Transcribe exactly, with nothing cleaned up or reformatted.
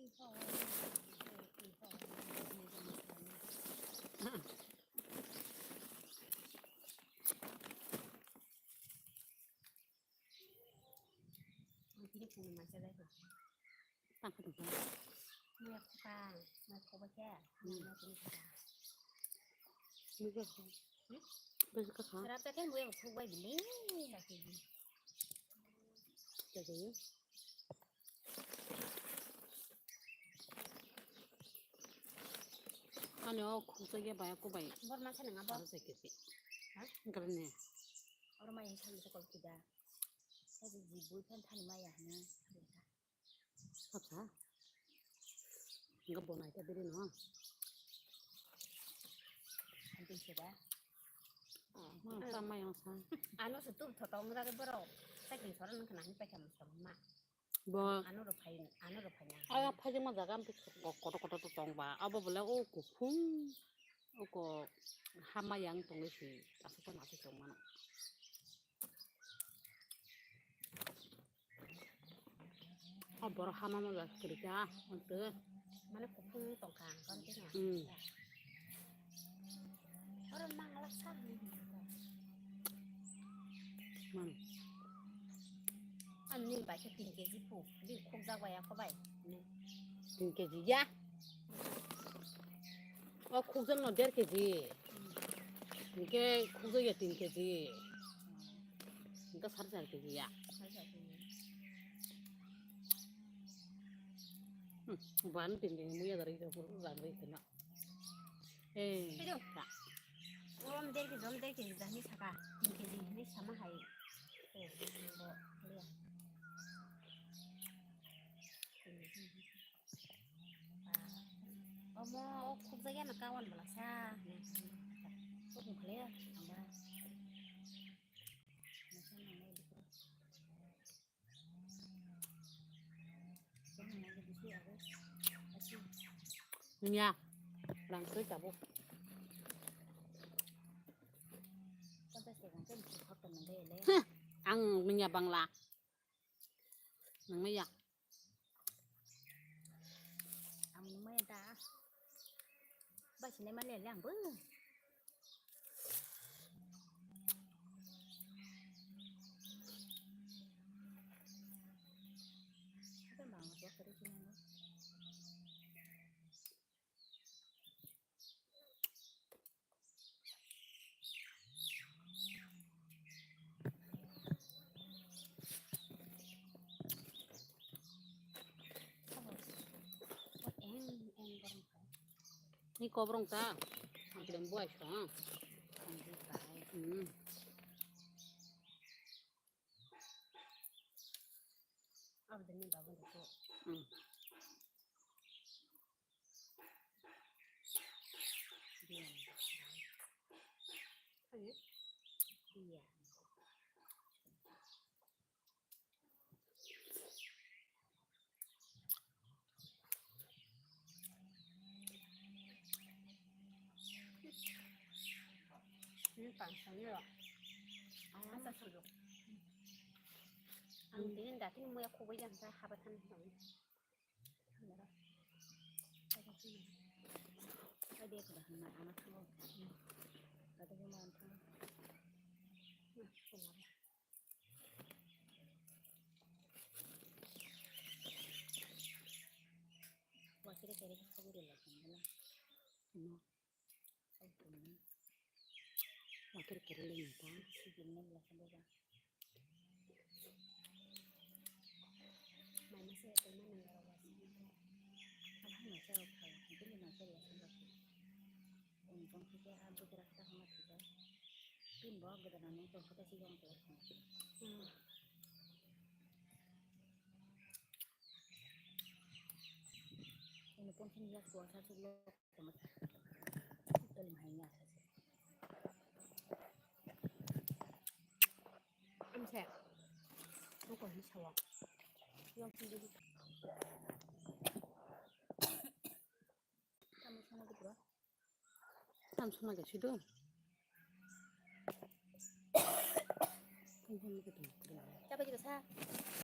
Tang kha tong kha. Muya kha, muya kha ba khe. Hmm. Muya kha. Muya kha. Hmm? Besi kha kha. Rap ta khe muya kha bai bini, la khe bi. Khe khe. Ani o khuksa khe bai ko bai. Bor ma khe nang abo. Aro se khe se. Ha? Garne. Oro ma yang khan ko kol kida. Kaji jibui phan thani maya hwnwi. Acha. Enggak bonai ta beri no. Antin sida. Ma ta ma yang sa. Ano se tu thotong ra ke borok. Sakin soran khna hin pa kam ma. Bo. Ano ro phai, ano ro phai na. Aya phai ma jaga am koto koto to tong ba. Abo bole o kuphung. O ko hama yang tong si. Asa ta ma si tong mano. O borok hama ma ba kwrwi kha, hwnkhe. Mane kuphung tong kha, ang khe na. Hmm. Oro nang lak sa. Man. Ang nini bai khe tin keji phu, bini khukjak bai ako bai. Tin keji ya. O khukjak no der keji. Hwnkhe khukjak ya tin keji. Hwnkhe sar sar keji ya. Hmm, ban tin keji muya dari ke pur ran ri kena. Eh. Pero. Om der keji, om der keji, jani saka. Tin keji, ni sama hai. Eh, bo, ya. Omo o khukjak ya na kawan bwlasa. Khukung khle amba. Nungya, rang soi tabuk. Huh, ang nungya bangla. Nang maya. Ang maya da. Ba sinai male le ang bo. Apa bang ko kari sinai. Ni kobrong ta, ang kidam buai sa. Hmm. Abdini babu ko. Hmm. Ini pansangnya ya. Asa sudah. Ang dinin dati mo ya kubai jang sa habatan. Wakil kere kere lagi mana? Wakil kere lagi mana? Mai masa ya, teman yang rawat. Apa masa rawat? Itu lima masa ya, sama sih. Untung sih ya, aku kira kita sama juga. Pin bawa ke dalam itu, kita sih yang tuh. Hmm. Ini pun sih ya, puasa sih ya. Amse. Noko hi sawa. Yang sendiri. Kamu sama gitu, bro. Tam sona ga sido. Tam sona ga sido. Siapa juga sa?